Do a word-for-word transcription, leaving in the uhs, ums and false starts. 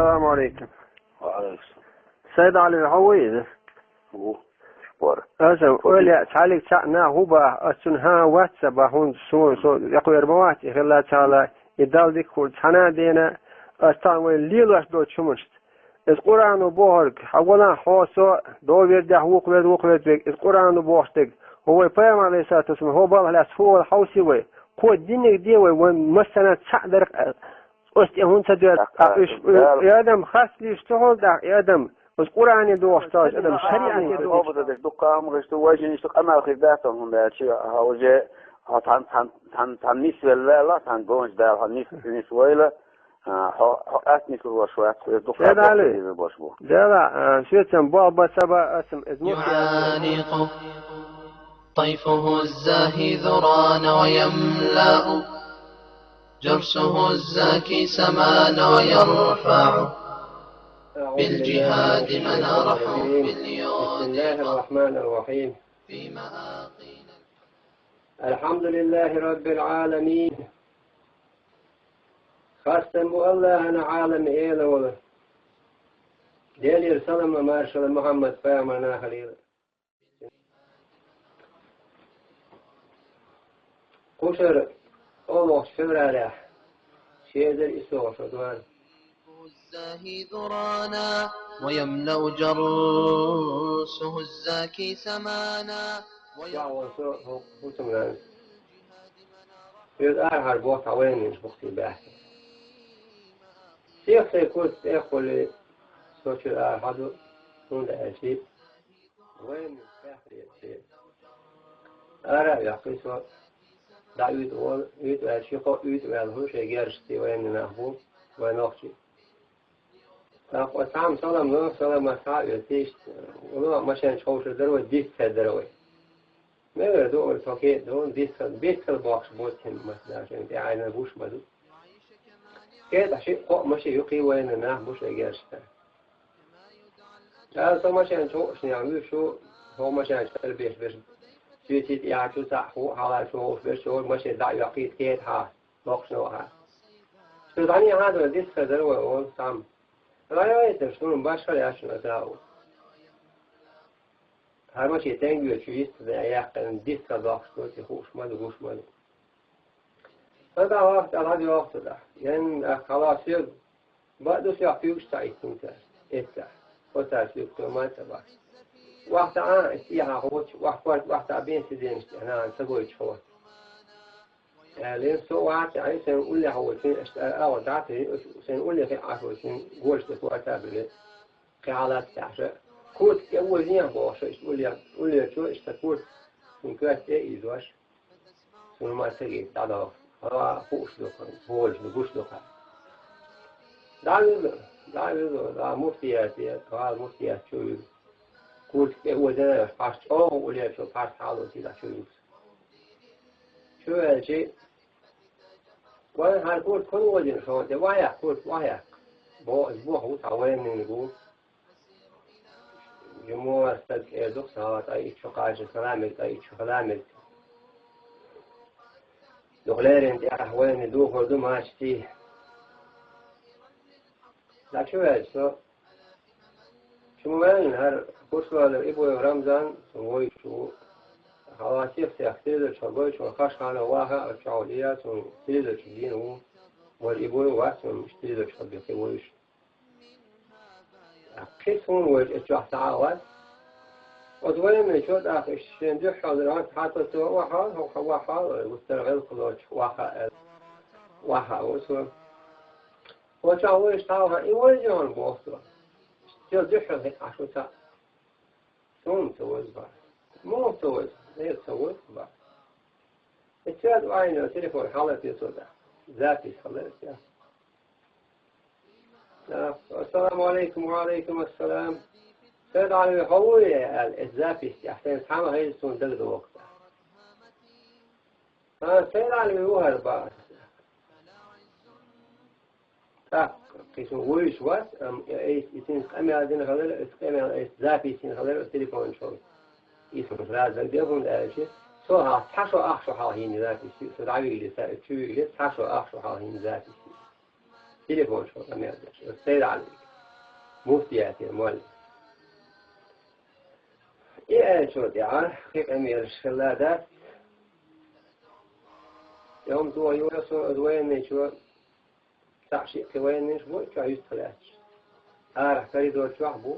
Салам алейкум. Ва алейкум салам. Сайд Али, хьо ву иза? Ву. Бор. Аса, Оля, цхьалик цхьаъ нах хӀу баха, ас цунна хӀан вац ца баха, хӀунда суна, со, со, якхвер ма вац, и хилла цхьала, и Далла дика хург цхьана а дена, ас тахан вай лелош долчу хӀуманашца. Иза Къуръано бохург, хьан валан хьо со, довер дехьа вукх вер, вукх вер дерг, иза Къуръано бохуш дерг. ХӀо вай пайхамар, алейхиссалату вассалам, хӀо балхалаьцна хӀу вала хьовсий вай, кхо динниг де вай, вайн массанхьа цхьаъ дерг, оцу тӀе хӀунда ца доьрзу? Ткъа уьш, и адам хасталуш ца хуьлу тӀаккха, и адам, оцу Къуръане догӀуш ца Ӏаш, адам шариӀате догӀуш. Дуккха хӀуманаш ду, вайшиннаш ду къамел хир дац, хӀунда аьлча, хьо уже, хьо цхьана, цхьана, цхьана, цхьана нисвелла ваьлла, цхьана гонаш даьлла, хьо нис, нисвайла, а, хьо, хьо атта нисвелла вац, хьо иза дукха Дела Али. Хьо иза бош бу. Дела, а, соьцам боху бац ца баха, ас-м иза муха يعانق طيفه الزاهي ذران ويملأ جرسه الزاكي سمان ويرفع أعوذ بالله بالجهاد من الشيطان مناره الرجيم. في بسم اليوم الله الرحمن الرحيم. في مآقينا الحمد لله رب العالمين. Хастам бу Аллахьана, Ӏаламан Эла волу. Делера салам-маршалла Мухьаммад пайхамарна хилийла. Кхушара олуш февралехь, ши эзар исс шо дуьйна. الزاهي ذرانا ويملأ جرسه الزاكي سمانا. Чохь волу со хӀокху хӀусамнана. Иза арахьара боху цхьа вайнаш бухтий баьхкина. Сех сайн курс тӀехули со чуьра арахьа ду, хӀунда аьлча вайнаш баьхкина. Ара а ваьккхи со, дӀа уьйтӀа волу, уьйтӀа ваьлла ши-кхо уьйтӀа ваьлла хӀун шайн герзашций вайна нах бу, вайн нохчий. ТӀаккха оцу цхьамма салам ло, саламат схьа а оьцу, иштта, ло, машен чу ховшур дара вай, дистхир дара вай. Мегар ду, вай со кхета ду, дистхир, бистхир бохуш бу цхьамма, масала, шайна тӀаьхьенна гуш ма ду. КхетӀа шиъ-кхоъ машен юккъе вайна нах бу шайн герзашца. Ала со машен чу хууш нехан вуьйш ву, хӀо машен чу тӀера беш берш, суьйций тӀехьа чу цхьаъ хӀу а хьала чу хууш берш, хӀо машен дӀа а йоккхийта кхета хьа. Боккхачу новкъахь. Цу дӀанехьа а дара, дистхир дара вай олу цхьамма. ДӀайойташ, суна башхалла яц шуна аса а ву. ХӀара машен тенге чу йистхир дан яьккхина, дистхир доккхуш ду, ци хууш ма ду, гуш ма ду. Сан дӀа вахта, дӀа дӀайоху ца дахь. Ян, ах, хьала соьга, бакъ ду соьга куьйгаш ца Ӏиттина цара. Эццахь. Оцара соьга тома а ца бахь. Вахта а, эццахь хьоьцу, вахта, вахта а бен сиденаш тӀе, нана ца гойтуш хьо. Аьлла, со вац, ай, сайн уллехь волчун, аша тӀара агӀо дӀа а тевжина, сайн уллехь Ӏаш волчун гонаш тӀе корта а биллина, кхин хьалаца тӀехьаша. Куртка тӀе озийна бохуш, иштта улле-, уллерчо, иштта куртка, шун коьрта тӀе а ийзош. Суна ма ца гийта, дӀадоху. Хьала хууш ду-кх, хӀолаш ду, гуш ду-кх. ДӀавуьзу, дӀавуьзу, дӀа муфтияте, гӀала муфтият чу вуьзу. Куртка тӀе озийна, пхьарс чӀогӀа уллерчо, пхьарс хьалоцийла чу вуьзу. Чу ваьлча, вайн хӀара куртка хӀунда озийна шуна тӀе? Вахьяккха, куртка вахьяккха. Бо-, иза боху цхьа вайнаниг ву. Жимма стаг эр ду-кх, сагӀа тӀе итт шо кхача, саламиг тӀе итт шо, саламиг. Дукха леррина тӀехь вайна духур ду мачтий. ДӀа чу ваьлча со, чу ма ваьллина хӀара Курсвалов Ибоев Рамзан, цунна вуьйш ву. Хьала сих-сех телевизор чохь гойтуш, вайн Хашханов Ваха а чохь ву, Ильяс, цунна телевизор чу дийна ву. Вара Ибоев вац, цунна телевизор чохь бехке вуьйш. Кхин суна вайчу эцу чохь схьа а вац. Оцу вайнанчо тӀаккха иштта шен дуьххьал дара, хьан тхьа тосо вахьал, хьо хьан вахьал, вуьттара гӀиллакх лоцуш вахьа аьлла. Вахьа ву со. Оцу чохь вайша схьа а вахьа, и вайза хьуна боху со. Цел дуьххьал хиъна Ӏаш ву цхьаъ. Суна ца вайза боху. Муха ца вайза? Эца ца вайза боху. И цуьнан вайна телефон хьалатесо тӀаккха. Запись хилла и цуьнан. ТӀаккха, «Ассаламу алейкум, ва алейкум ассалам. Сайд-Ӏалви, хьо вуй?» аьлла, эцу запись тӀехь сайна цхьа ма хеза, суна дагадогӀу тӀаккха. ХӀан, Сайд-Ӏалви ву хӀара боху аса. ТӀаккха кхин суна вуьйш вац, амма и айса, и цуьнца къамел дина хилар, оцу къамел айса запись йина хилар оцу телефон чохь. И суна сразу дагадеа, хӀунда аьлча, со хьалха цхьа шо ах шо хьалха йина запись ю, со дӀавигали, ца чу вигали, цхьа шо ах шо хьалха йина запись ю. Телефон чу къамел деш. Сайд Ӏалик. Муфтиятера молла. И аьллачул тӀаьхьа кхин къамелаш хилла дац. Йом тоха йора со из военныйчо, цхьаъ-шиъ кхин военныйш бу, чохь юьстах лаьтташ. Арахь коридор чохь бу,